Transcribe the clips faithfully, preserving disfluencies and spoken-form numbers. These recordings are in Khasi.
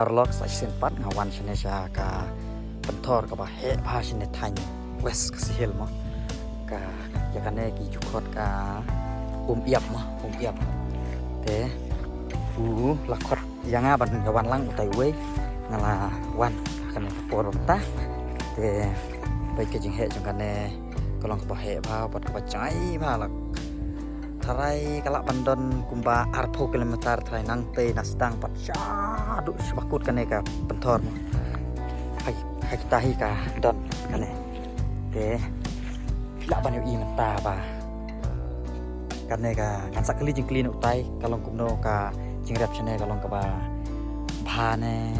Paralok, sa shisien pat nga wan shane sha ka pynthor kaba heh bha shane thaiñ West Khasi Hills mo. Ka, ïa kane ki ju khot ka Um Ïap mo, Um Ïap. Te u la khot ïa nga ban ïa wan lang utai uwei, nga la wan ha kane ka por mynta. Te peit ka jingheh jong kane, ka long kaba heh bha bad kaba jngai bha la. Tharai ka lah ban don kumba arphew kilometer tharai nangtei na sdang pat shaduh sha bakut kane ka pynthor mo. Ha, ha kita hi ka don kane. Te phi lah ban ïohi mynta ba kane ka, ngan sa kylli jingkylli na utai, ka long kumno ka jingrep shane, ka long kaba bha ne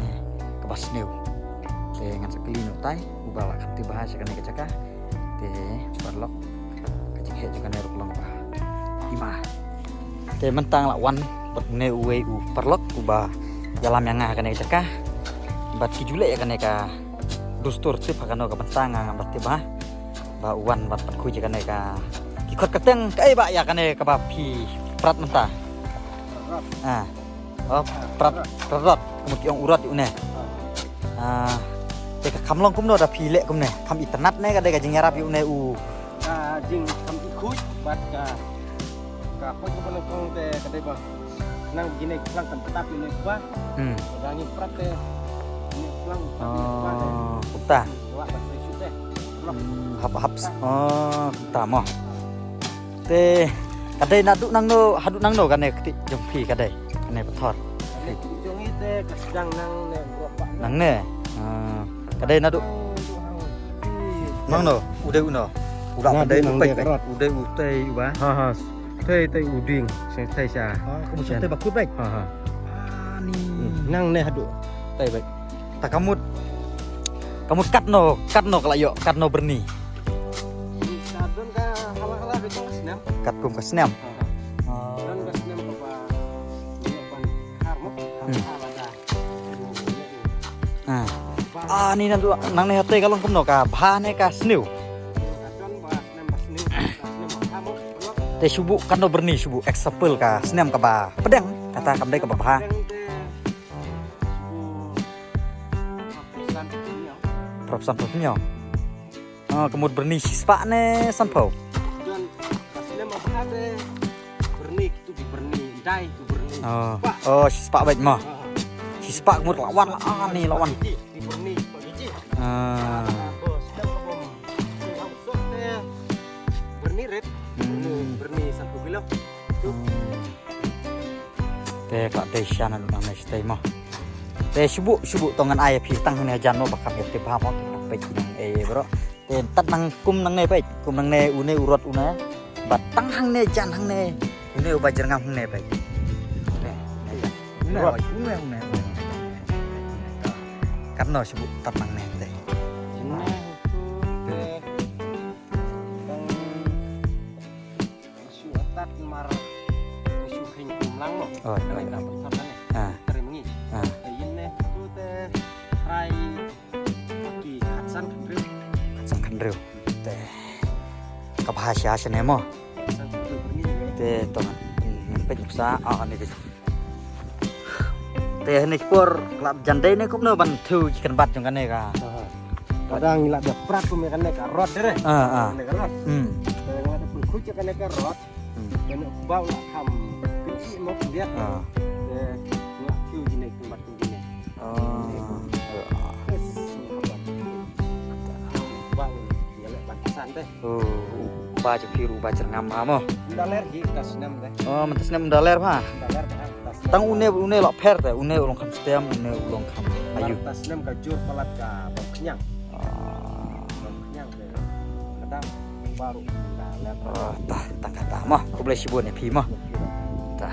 kaba sniew. Te ngan sa kylli na utai uba lah khamti bha sha kane ka jaka. Te paralok, ka jingheh jong kane ruh ka long ba hima. Te mynta nga la wan bad une uwei u paralok uba ïalam ïa nga ha kane ka jaka. Bad ki ju leh ïa kane ka dustur, tip ha kano ka bynta nga ngam da tip bha. Ba u wan bad pynkhuid ïa kane ka, ki khot kyrteng kaei ba ïa kane kaba phi prat mynta? Ah. Oh, prat, prat rot. Ka mut ki ong u rot ïa une. Ah, te ka kham long kumno da phi leh kumne? Kham itynnad ne ka dei ka jingïarap ïa une u? Ka jing kham ikhuid bad ka, ka poi ka ba long kong te ka dei ba nang gine khlang kan tetap ïa une ba. Hmm. Ka ngi prat te ïa une khlang kan tetap ïa une ba te. Oh, kumta. Wa ba sai shu te. Lok. Hmm, hap, hap. Oh, kumta mo. Te ka dei naduh nangno haduh nangno kane ka kti jong phi ka dei? Kane pynthor. Kane kti jong ngi te ka sdang nangne, bro, pa. Nangne. Ah, ka dei naduh nangno? U dei uno. U la, naduh pandai nang u peit, dei ka rot. U dei u tei u ba. Ha, ha. Tei, tei u ding. Seng tei sha. Ah, ka mut sha tei bakut beit. Ha, ha. Ah, ni. Hmm. Nangne haduh tei beit. Ta ka mut, ka mut katno, katno ka la ïoh, katno byrni? Ka don ka hala hala beit, ka snem. Katkum ka snem. Ha, ha. Ah. Don ka snem kaba ïoh ban khar mo. Hmm. Khar lada. Ah. Ah, ni nang, nangne ha tei ka long kumno, ka bha ne ka sniew? Ka don ba snem ba sniew, ka snem ba khar mo. Te shu buh katno byrni, shu buh example ka snem kaba pdeng, kata kam dei kaba bha. Pdeng te Arphew san, arphew hynñiew. Ah, ka mut byrni shispah ne sanphew? Don ka snem ba bha te byrni, kitu ki byrni, dai tu byrni. Oh. Shispah. Oh, shispah beit mo. Ah. Shispah ka mut la wan, la, ah, ni la wan. Ki byrni shispah biji. Ah. Ah, ba snem ba bom. Snem ba bom te byrni rit. Hmm. Byrni, byrni sanphew kilo. Tu. Hmm. Te ka dei sha naduh nangne shatei mo. Te shu buh, shu buh, to ngan ai phi tang hangne jan mo ba kham ïa tip bha mo, ki nang peit ki nang ei bro. Te tad nang kum nangne peit, kum nangne une u rot une. Bad tang hangne jan hangne, une uba jyrngam hangne peit. Une, une, une, une, une. Katno shu buh tad nangne te. Une, une. Shu atat mar, shu kheiñ kumlang mo. Oh, kane ka pynthor kane. Ah. Trim ngi. Ah. Te ïen ne tu te rai ki khatsan khathynriew. Khatsan khathynriew. Te ka bha sha shane mo. Khatsan khathynriew byrni. Te to ngan, ngan peit nuksa, ah, ani peit. Te hynne ki por ka la jan dei ne kumno ban thew ki kynbat jong kane ka. Aha. Ka dang ngi la da prat kum ïa kane ka rot de re. Ah, ah. Kane ka rot. Hmm. Te ngi la da pynkhuid ïa kane ka rot. Hmm. Kane u kba u la kham kynjih mo khyndiat. Ah. Te ngi la thew jingïeit kynbat kum jingïeit. Ah. Yes, ngi kham ban. Kba u ïaleh ban san de. Oh, u kpa jong phi ruh uba jyrngam bha mo. Ym da ler hi ka snem de. Oh, mynta snem ym da ler bha. Ym da ler bha, mynta snem. Tang une, une la pher te, une u long kham stem, une u long kham ayu. Mynta snem ka jur palat ka bam khñiang. Ah. Bam khñiang te. Ka dang baru ym da ler bha. Oh, ta, tang kata mo. Khublei shibun ïa phi mo. Ta.